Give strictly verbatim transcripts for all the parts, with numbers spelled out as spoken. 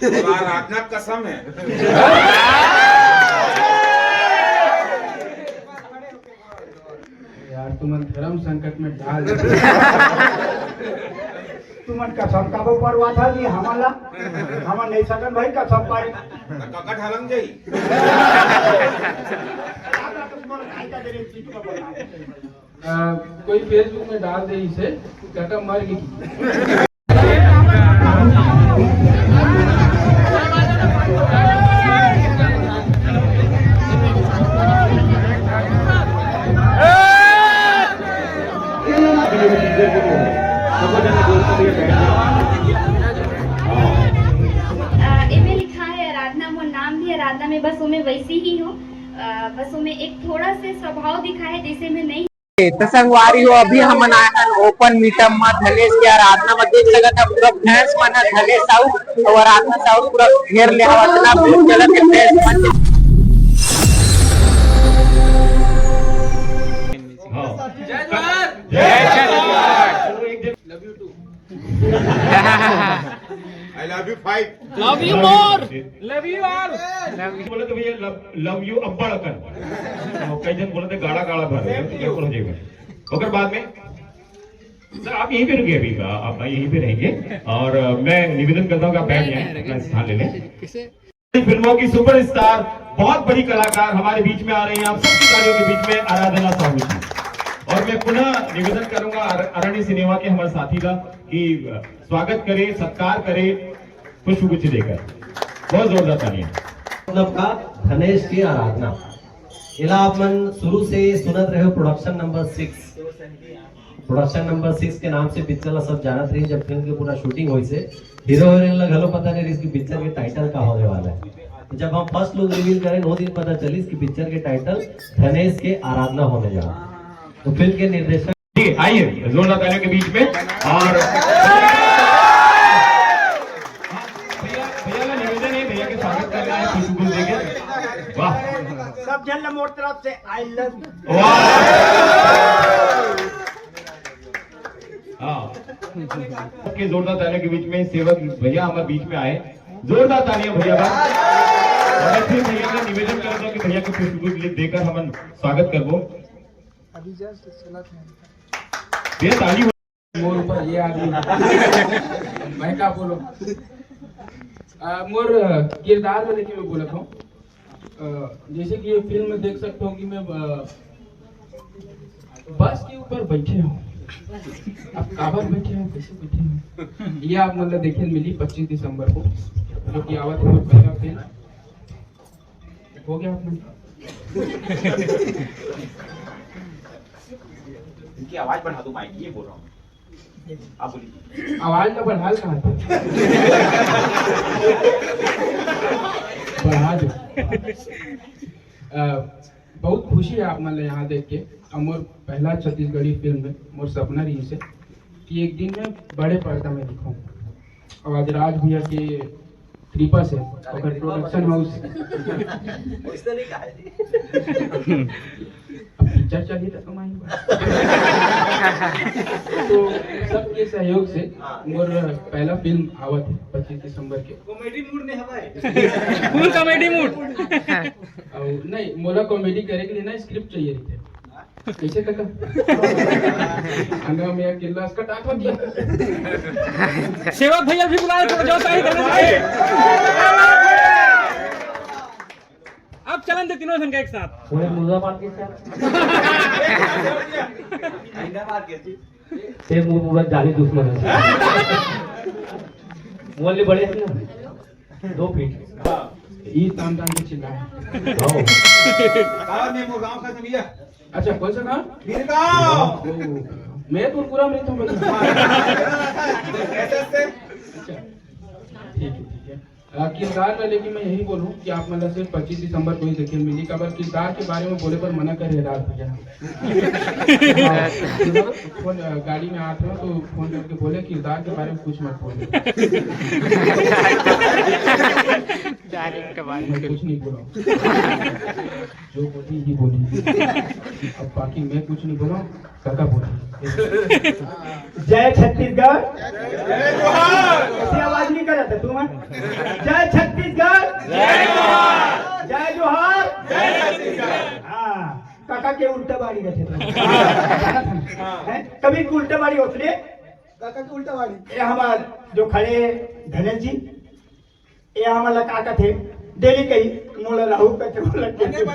आराधना कसम है। यार, तुमन धर्म संकट में डाल दे। तुमन कसम का ऊपर वाथा दी हमन ला, हमन नहीं सकन भाई कसम पाए। ककट हलंग जाई। अ, कोई Facebook में डाल दे इसे, काका मर गई। अ, एमे लिखा है आराधना, मोर नाम भी आराधना में, बस ओमे वैसी ही हूँ। अ, बस ओमे एक थोड़ा से स्वभाव दिखा है, जैसे मैं नहीं। त संगवारी हो, अभी हमन आए हन open meetup म धनेश के आराधना म। देख सकत ह पूरा fans मन ह धनेश साहू अउ आराधना साहू पूरा घेर ले हवत ना, बहुत जगह के fans मन। हाँ। जय जोहार। जय जोहार। Love you too। I love you five। Love you more। Love you all। बोले तो भैया love, love you अब्बड़ अकन। तो कई जन बोले थे गाड़ा गाड़ा भर रहे हैं, तो बिल्कुल हो जाएगा। ओकर बाद में सर आप यहीं पे रुकिए अभी, आप यहीं पे रहेंगे और अ, मैं निवेदन करता हूँ कि आप बैठ जाएं, अपना स्थान ले लें। फिल्मों की सुपरस्टार, बहुत बड़ी कलाकार हमारे बीच में आ रही हैं, आप सबकी तालियों के बीच में आराधना साहू जी। और मैं पुनः निवेदन करूंगा अर-, अरण्य सिनेमा के हमारे साथी का कि अ, स्वागत करें, सत्कार करें, पुष्पगुच्छ देकर। बहुत जोरदार तालियां। मतलब का धनेश की आराधना। एला आप मन शुरू से सुनत रहे हो production number six. Production number six के नाम से पिक्चर ला सब जानत रही। जब फिल्म के पूरा शूटिंग होइस हे, हीरो हीरोइन ला घलो पता नहीं रहिस कि पिक्चर के टाइटल का होने वाला है। तो जब हम फर्स्ट लुक रिवील करेन, वो दिन पता चलिस कि पिक्चर के टाइटल धनेश के आराधना होने जा रहा। तो फिल्म के निर्देशक ठीक है, आइए, जोरदार तालियों के बीच में। और भैया, भैया का निवेदन है, भैया के स्वागत करना है, खुशबू देके। वाह। सब जन ला मोर तरफ से I love you। वाह। हाँ। सबके जोरदार तालियों के बीच में सेवक भैया हमारे बीच में आए। जोरदार तालियां भैया का। और मैं फिर भैया का निवेदन करता हूँ कि भैया को खुशबू देकर हम स्वागत करबो। अभी जस्ट चला था। ये ताली हो- मोर ऊपर ये आदमी। मैं का बोलूं? अ, मोर, अ, किरदार में लेके मैं बोलत हूँ। अ, जैसे कि ये फिल्म में देख सकते हो कि मैं, अ, बस के ऊपर बैठे हूँ। अब काबर बैठे हूँ, कैसे बैठे हूँ, ये आप मतलब देखे मिली पच्चीस दिसंबर को, जो कि आवत है मोर पहला फिल्म। हो गया आप मन। इनकी आवाज बढ़ा दो माइक, ये बोल रहा हूँ। आप बोलिए। आवाज ला बढ़ा कहाँ थे? बढ़ा दो। अ, बहुत खुशी है आप मन ला यहाँ देख के। और मोर पहला छत्तीसगढ़ी फिल्म है, मोर सपना रहिस हे कि एक दिन मैं बड़े पर्दा में दिखूं। और आज राज भैया के कृपा से, ओकर प्रोडक्शन हाउस। वैसे नहीं कहा है जी। अब पिक्चर चली तो कमाई बा। तो सबके सहयोग से मोर पहला फिल्म आवत है पच्चीस दिसंबर के। कॉमेडी मूड में हवा है। फुल कॉमेडी मूड। और नहीं, मोला कॉमेडी करे के लिए ना स्क्रिप्ट चाहिए रहिथे। कैसे काका? अंडा में अकेला कटा तो दिया। सेवक भैया भी बुलाए, थोड़ा जाओ, साहिल, गणेश भाई। अब चलन दे तीनों जन का एक साथ। पूरे मुर्गा मार के साथ। ते मुर्गा जाली दुश्मन है। मोल ले बड़े हैं ना? दो फीट। ई तान तान के चिल्लाए। हाँ। कहाँ ने मोर गाँव का भैया? अच्छा, कौन सा गाँव? बीरगांव। ओ, मैं तो पूरा में था, बता। ऐसे, ऐसे। अच्छा, ठीक है, ठीक है। अ, किरदार ला लेके मैं यही बोलूँ कि आप मतलब सिर्फ पच्चीस दिसंबर को ही देखे मिली, काबर किरदार के बारे में बोले पर मना करे राज भैया। हाँ, फोन, अ, गाड़ी में आते हो तो फोन करके बोले, "किरदार के बारे में कुछ मत बोलो।" डायरेक्ट बात मैं कुछ नहीं बोला। जो बोली, ये बोली। अब बाकी मैं कुछ नहीं बोला, काका बोला। जय छत्तीसगढ़। ऐसी आवाज नहीं जय छत्तीसगढ़, जय जोहार, जय जोहार, जय छत्तीसगढ़। हाँ, काका के उल्टा बाड़ी रखे थे। हैं? कभी उल्टा बाड़ी होत ले, काका के उल्टा बाड़ी। ये हमार जो खड़े धनेश जी, ये हमन ला का कथे, डेली कही, मोला राहु कथे, मोला केतु।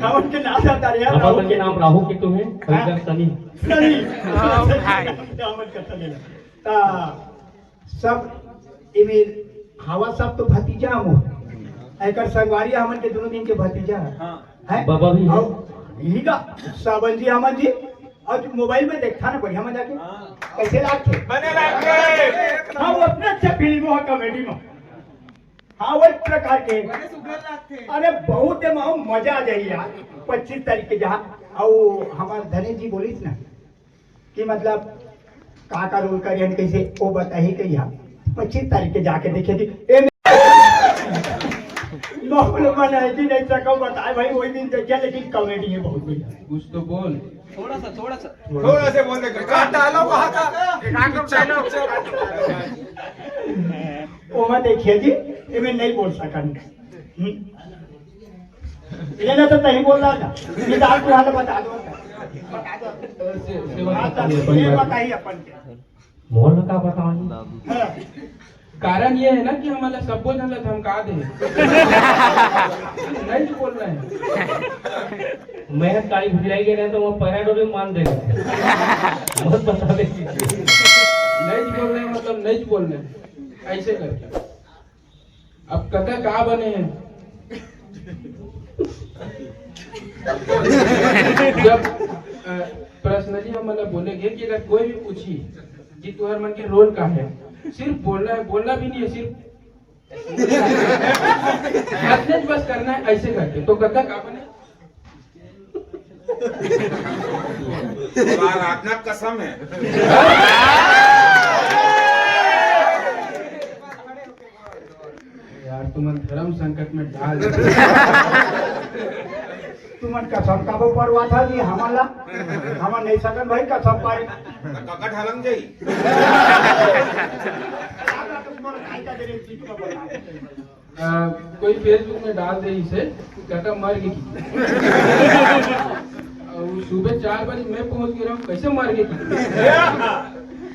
हमन के नाम आता रे, अपन राहु मन के केतु। नाम राहु केतु हे, हाँ। इधर शनि। शनि। हाँ, भाई। हमन कथा लेला। ता सब एमे हवा सब तो भतीजा हो। एकर संगवारी हमन के दोनों दिन के भतीजा है। हाँ। है? बाबा भी है। और यही का सावन जी, हमन जी, और मोबाइल में देखा ना बढ़िया मजा के। हाँ। कैसे लागथे? बने लागथे। हाँ, वो अपने अच्छे फिल्म हो, कॉमेडी में। हाँ, वो प्रकार के। बड़े सुघर लागथे। अरे, बहुत एमा मजा आ जाही यार। पच्चीस तारीख के जहाँ, और हमार धनेश जी बोलिस ना कि मतलब का का रोल करियन, कैसे, वो बताही कहिया। पच्चीस तारीख के जाके देखे थी। ए, नॉर्मल मन है कि नहीं सको बताए भाई, वही दिन देखिए, लेकिन कॉमेडी है बहुत बढ़िया। कुछ तो बोल। थोड़ा सा, थोड़ा सा। थोड़ा से बोल दे, काट डालो वहाँ का। ओमा देखिए जी, एमे नहीं बोल सकन। हम्म। ये ना तो तहीं बोल रहा था। ये दाल को हाल बता दो। बता दो। हाँ, तो ये बताइए अपन के। मोहन का बताओ। हाँ। कारण ये है ना कि हमला सब्बो झन ला धमका दे। नहीं तो बोल रहे हैं। मैं काली भुजराई के रहे तो वो पैराडोरे मान दे। बहुत बता दे। नहीं तो बोल रहे हैं, मतलब नहीं तो बोल रहे हैं। ऐसे करके। अब कका का बने हैं? जब, अ, पर्सनली हम मतलब बोलेंगे कि अगर कोई भी पूछी कि तुहर मन के रोल का है, सिर्फ बोलना है, बोलना भी नहीं है, सिर्फ हंसने बस करना है, ऐसे करके। तो कका का बने? आराधना कसम है। यार, तुमन धर्म संकट में डाल दे। तुमन कसम का वो परवा था जी हमन ला, हमन नहीं सकन भाई कसम पाए। कका ढलंग जाई। आ, कोई Facebook में डाल दे इसे, कका मर गई। और सुबह चार बजे मैं पहुंच गया हूँ, कैसे मर गई?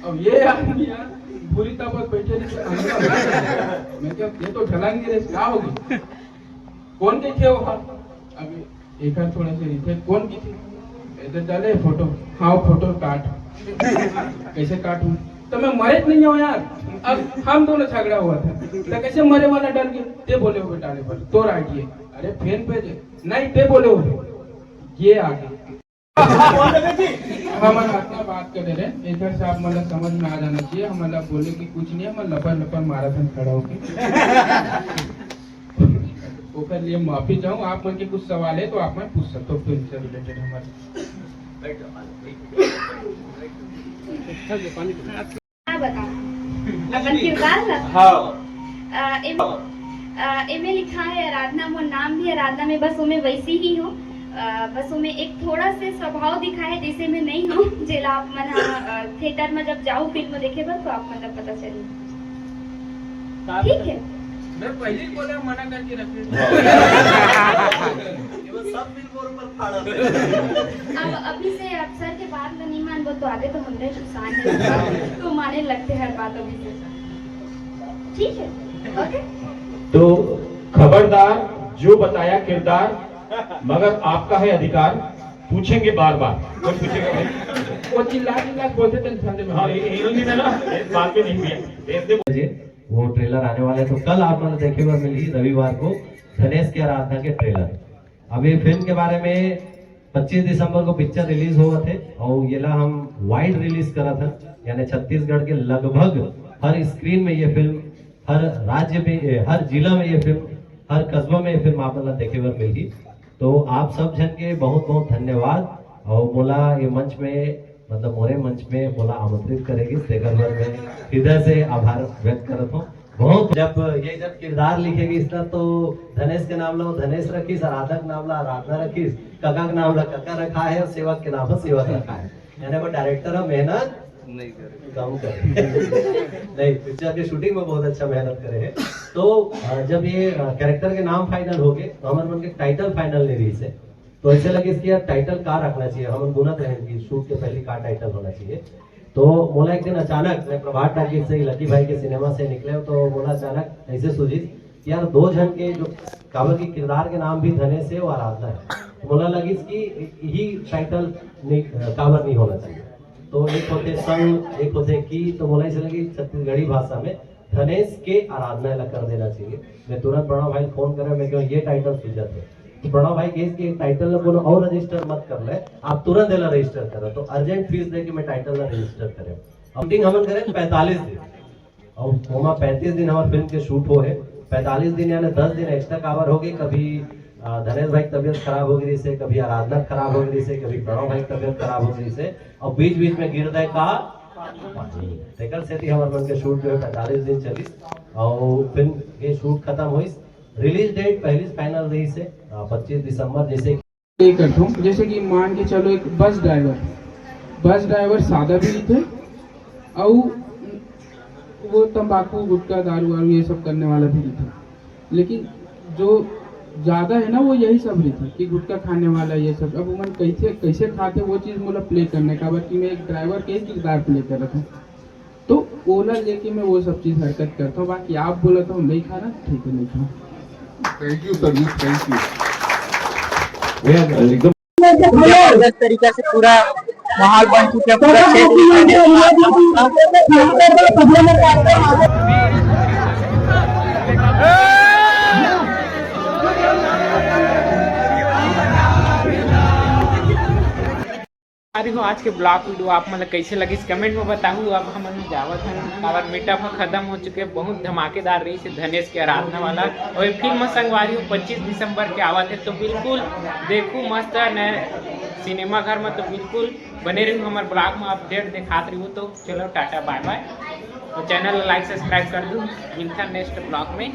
अब ये आदमी यार, पूरी ताकत बैठे नहीं तो अंदर। मैं क्या, ये तो ढलांगे रे, क्या होगी? कौन के थे वहाँ? अभी एक हाथ थोड़ा से नीचे, कौन की थी? इधर डाले फोटो। हाँ, फोटो काट। कैसे काटूं? तो मैं मरे नहीं हूँ यार। अब हम दोनों झगड़ा हुआ था, तो कैसे मरे वाला डर गया? ते बोले हो बेटा, आने पर तोर आईडी है। अरे, फैन पेज है। नहीं, ते बोले हो। ये आगे। हमन अतना बात करे रहे, इधर से आप मतलब समझ में आ जाना चाहिए। हम मतलब बोले कि कुछ नहीं है, हम लपर लपर मारा था खड़ा होके। ओकर लिए माफी चाहूँ, आप मन के कुछ सवाल है तो आप मन पूछ सकते हो फिल्म से रिलेटेड हमारे। हाँ, बताओ। अपन किरदार ला? हाँ। अ, एम-, अ, एमे लिखा है आराधना, मोर नाम भी आराधना में, बस ओमे वैसी ही हूँ। अ, बस ओमे एक थोड़ा से स्वभाव दिखा है, जैसे मैं नहीं हूँ, जेला आप मन ह, अ, थिएटर में जब जाओ फिल्म देखे बर, तो आप मन ला पता चली। ठीक है। मैं पहले ही बोला, मना करके रखे। ये वो सब फिल्म और ऊपर फाड़ा। अब अभी से आप सर के बात ला नहीं मानबो तो आगे तो हमरे नुकसान है। तो माने लगते हर बात अभी से। ठीक है, ओके। तो खबरदार, जो बताया किरदार, मगर आपका है अधिकार, पूछेंगे बार बार। कौन पूछेगा भाई? वो चिल्ला चिल्ला के बोलते थे ठंडे में। हाँ, ये, ये, ये ना, बात में नहीं हुई है। ऐसे बजे वो ट्रेलर आने वाला है, तो कल आप मन देखे बर मिलही रविवार को धनेश के आराधना के ट्रेलर। अब ये फिल्म के बारे में पच्चीस दिसंबर को पिक्चर रिलीज होवत हे और येला हम वाइड रिलीज करत हन, यानी छत्तीसगढ़ के लगभग हर स्क्रीन में ये फिल्म, हर राज्य में, ए, हर जिला में ये फिल्म, हर कस्बा में ये फिल्म आप मन ला देखे बर मिलही। तो आप सब झन के बहुत बहुत धन्यवाद और मोला ये मंच में, मतलब मोरे मंच में मोला आमंत्रित करे गिस, तेकर बर मैं हृदय से आभार व्यक्त करत हूँ। बहुत जब ये जब किरदार लिखे गिस ना, तो धनेश के नाम ला वो धनेश रखिस, आराधक नाम ला आराधना रखिस, कका के नाम ला कका रखा है और सेवक के नाम ला सेवक रखा है। यानी वो डायरेक्टर ह मेहनत नहीं करे। कम करे। नहीं, पिक्चर के शूटिंग में बहुत अच्छा मेहनत करे हे। तो अ, जब ये कैरेक्टर के नाम फाइनल हो गए तो हमर मन के टाइटल फाइनल नहीं रहिस हे। तो ऐसे लगिस कि यार टाइटल का रखना चाहिए, हमन बोलत रहे कि शूट के पहले का टाइटल होना चाहिए। तो मोला एक दिन अचानक मैं प्रभात टाकीज से लकी भाई के सिनेमा से निकले तो मोला अचानक ऐसे सूझिस कि यार दो झन के जो काबर के किरदार के नाम भी धनेश हे अउ आराधना हे। तो मोला लगिस कि यही टाइटल नहीं, काबर नहीं होना चाहिए। तो एक होथे संग, एक होथे की, तो मोला ऐसे लगे छत्तीसगढ़ी भाषा में धनेश के आराधना ला कर देना चाहिए। मैं तुरंत प्रणव भाई फोन करे, मैं कहेंव ये टाइटल सूझत हे। तो प्रणव भाई कहिस कि टाइटल ला कोनो अउ रजिस्टर मत कर ले, आप तुरंत एला रजिस्टर करो। तो अर्जेंट फीस दे के मैं टाइटल ला रजिस्टर करे। शूटिंग हमन करे पैंतालीस दिन, अउ ओमा पैंतीस दिन हमर फिल्म के शूट हो हे। पैंतालीस दिन यानी दस दिन एक्स्ट्रा काबर हो गए, कभी अ, धनेश भाई के तबीयत खराब हो गई से, कभी आराधना खराब हो गई से, कभी प्रणव भाई के तबीयत खराब हो गई से, अउ बीच बीच में गिर दे का पानी। तेकर सेती हमर मन के शूट जो है पैंतालीस दिन चलिस, अउ फिल्म के शूट खत्म होइस। रिलीज डेट पहली फाइनल रहिस हे अ, पच्चीस दिसंबर, जैसे कि ये करता हूँ, जैसे कि मान के चलो एक बस ड्राइवर, बस ड्राइवर सादा भी रहिथे, अउ वो तंबाकू, गुटखा, दारू वारू ये सब करने वाला भी रहिथे, लेकिन जो ज्यादा है ना वो यही सब रहिथे कि गुटखा खाने वाला ये सब। अब उमन कैसे, कैसे खाथे वो चीज मोला प्ले करने का, बल्कि मैं एक ड्राइवर के ही किरदार प्ले कर रहा था। तो ओला लेके मैं वो सब चीज हरकत करता हूँ, बाकी आप बोला तो नहीं खाना, ठीक है, नहीं खाना। Thank you sir ji, thank you. भैया एकदम जबरदस्त तरीका से पूरा माहौल बन चुका है, पूरा क्षेत्र अरे हो, आज के ब्लॉग वीडियो आप मन ला कैसे लगिस, कमेंट में बताहू। अब हमन जावत हन, काबर मीटअप ह खत्म हो चुके, बहुत धमाकेदार रहिस हे धनेश के आराधना वाला। और ये फिल्म संगवारी हो पच्चीस दिसंबर के आवत हे, तो बिल्कुल देखू, मस्त नए सिनेमा घर में, तो बिल्कुल बने रहू हमर ब्लॉग में, अपडेट देखात रहू। तो चलो टाटा बाय बाय, और चैनल ला लाइक सब्सक्राइब कर दू, मिलथन नेक्स्ट ब्लॉग में।